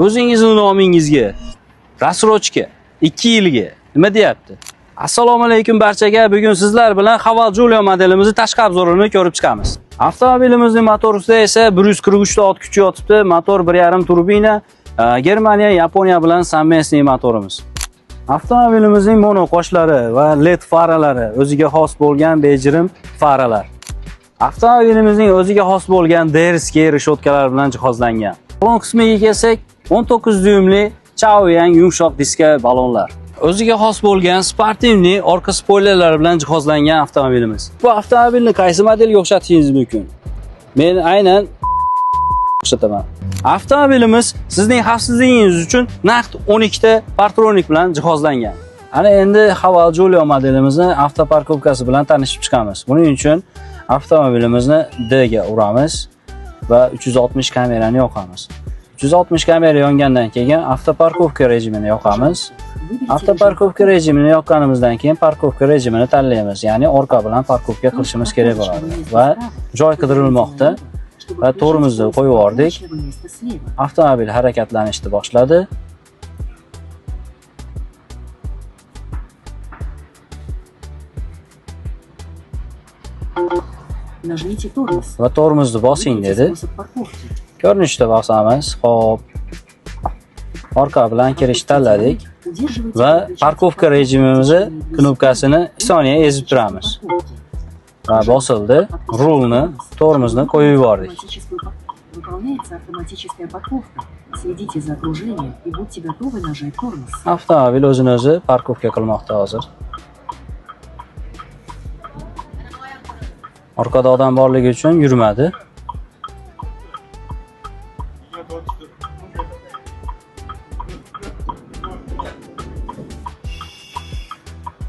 O'zingizni nomingizga рассрочка 2 yilga nima deyapti? Assalomu alaykum barchaga. Bugun sizlar bilan Haval Jolion modelimizni tashqi обзор ini ko'rib chiqamiz. Avtomobilimizning motor ustida esa 143 ta ot kuchi yotibdi. Motor 1.5 turbina, Germaniya, Yaponiya bilan совместный motorimiz. Avtomobilimizning mono qoshlari va LED faralari o'ziga xos bo'lgan bejirim faralar. Avtomobilimizning o'ziga xos bo'lgan дерзкий reshotkalar bilan jihozlangan. Balon qismiga kelsak, 19 dyumli Chaoyang yumshoq diska balonlar. O'ziga xos bo'lgan спортивный orqa spoilerlar bilan jihozlangan avtomobilimiz. Bu avtomobilni qaysi modelga o'xshatishingiz mumkin? Men aynan o'xshataman. Avtomobilimiz sizning xavfsizligingiz uchun naqd 12 ta parktronik bilan jihozlangan. Ana endi Haval Jolion modelimizni avtoparkovkasi bilan tanishib chiqamiz. Buning uchun avtomobilimizni D ga uramiz va 360 kamerani yoqamiz. 360 kamera yongandan keyin avtoparkovka rejimini yoqamiz. Avtoparkovka rejimini yoqqanimizdan keyin parkovka rejimini tanlaymiz. Ya'ni orqa bilan parkovka qilishimiz kerak bo'ladi va joy qidirilmoqda va tormozni qo'yib yubordik. Avtomobil harakatlanishni boshladi. Нажмите тормоз. Va tormozni bosing Выберите dedi. способ парковки. Ko'rinishda bosamiz. Xo'p. Orqa bilan kirish tanladik Удерживайте va выключатель parkovka парковки rejimimizni в течение 2 knopkasini секунд. 2 soniya ezib turamiz. Парковки. Va bosildi. Rulni, tormozni qo'yib yubordik. Автоматическую Выполняется автоматическая парковка. Следите за окружением и будьте готовы нажать тормоз. Avtomobil o'zini o'zi parkovka qilmoqda hozir. Orqada odam borligi uchun yurmadi.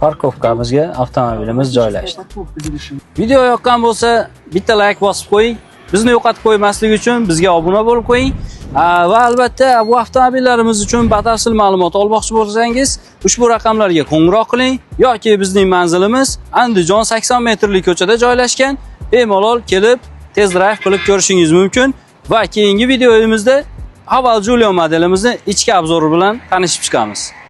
Parkovkamizga avtomobilimiz joylashdi. Парковка завершена. Video yoqqan bo'lsa, bitta like bosib qo'ying. Bizni yo'qotib qo'ymaslik uchun bizga obuna bo'lib qo'ying. Va albatta bu avtomobillarimiz uchun batafsil ma'lumot olmoqchi bo'lsangiz, ushbu raqamlarga qo'ng'iroq qiling yoki bizning manzilimiz Andijon 80 metrli ko'chada joylashgan. Bemalol kelib test drive qilib ko'rishingiz mumkin va keyingi videoyimizda Haval Jolion modelimizni ichki обзор i bilan tanishib chiqamiz.